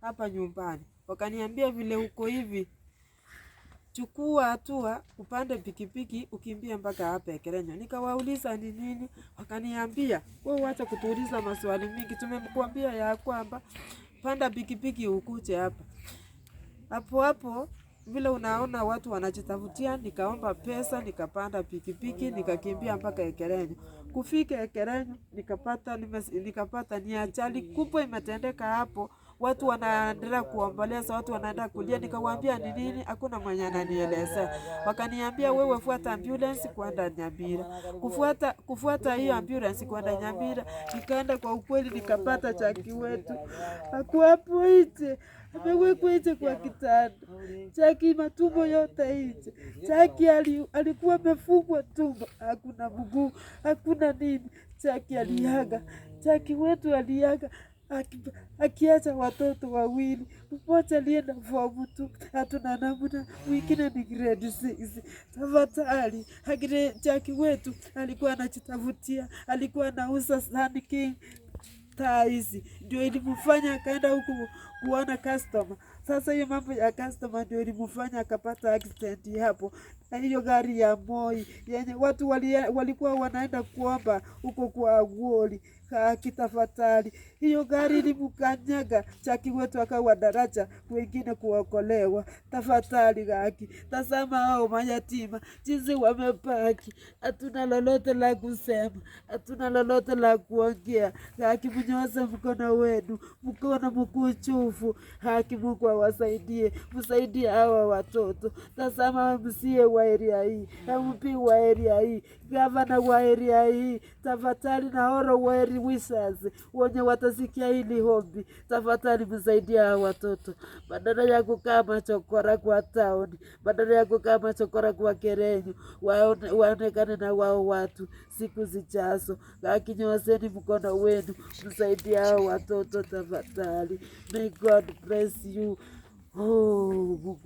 Hapa nyumbani. Wakaniambia, "Vile uko hivi, chukua hatua, upande pikipiki, ukimbie mpaka hapa Ekerenyo." Nikawauliza ni nini, wakaniambia, "Wewe wacha kutuuliza maswali mingi, tumemkuambia ya kwamba panda pikipiki ukuje hapa." Hapo hapo vile unaona watu wanajitafutia, nikaomba pesa, nikapanda pikipiki, nikakimbia mpaka Ekerenyo. Kufika Ekerenyo nikapata ni ajali kubwa imetendeka hapo. Watu wanaendelea kuomboleza, watu wanaenda kulia. Nikawaambia ni nini, hakuna mwenye ananielezea. Wakaniambia, "Wewe fuata ambulance kwenda Nyamira." Kufuata hiyo ambulance kwenda Nyamira, nikaenda kwa ukweli, nikapata Jackie wetu hakuwapo nje, amewekwa nje kwa kitanda. Jackie matumbo yote nje. Jackie alikuwa amefungwa tumbo, hakuna mguu, hakuna nini. Jackie aliaga, Jackie wetu aliaga akiacha watoto wawili, mmoja alienda form 2, hatuna namna, mwingine ni grade 6. Tafadhali, akire Jackie wetu alikuwa anajitafutia, alikuwa anauza Sun King taa hizi, ndio ilimfanya akaenda huku kuona customer. Sasa hiyo mambo ya customer ndio ilimfanya akapata accident hapo, na hiyo gari ya Moi yenye watu walikuwa wanaenda kuomba huko kwa Gwoli kitafadhali, hiyo gari ilimkanyaga Jackie wetu akawa daraja wengine kuokolewa. Tafadhali Gaki, tazama hao mayatima jinsi wamebaki, hatuna lolote la kusema, hatuna lolote la kuongea. Haki, mnyoshe mkono wenu, mkono mkunjufu. Haki, Mungu awasaidie, msaidie hawa watoto. Tazama MCA wa area hii, MP wa area hii, gavana wa area hii, tafadhali na all well wishers wenye watasikia hili ombi, tafadhali msaidie hawa watoto, badala ya kukaa machokora kwa town, badala ya kukaa machokora kwa Kerenyo, waonekane na wao watu siku zijazo. Akinyosheni mkono wenu, msaidie hao watoto tafadhali. May God bless you. Oh, Mungu.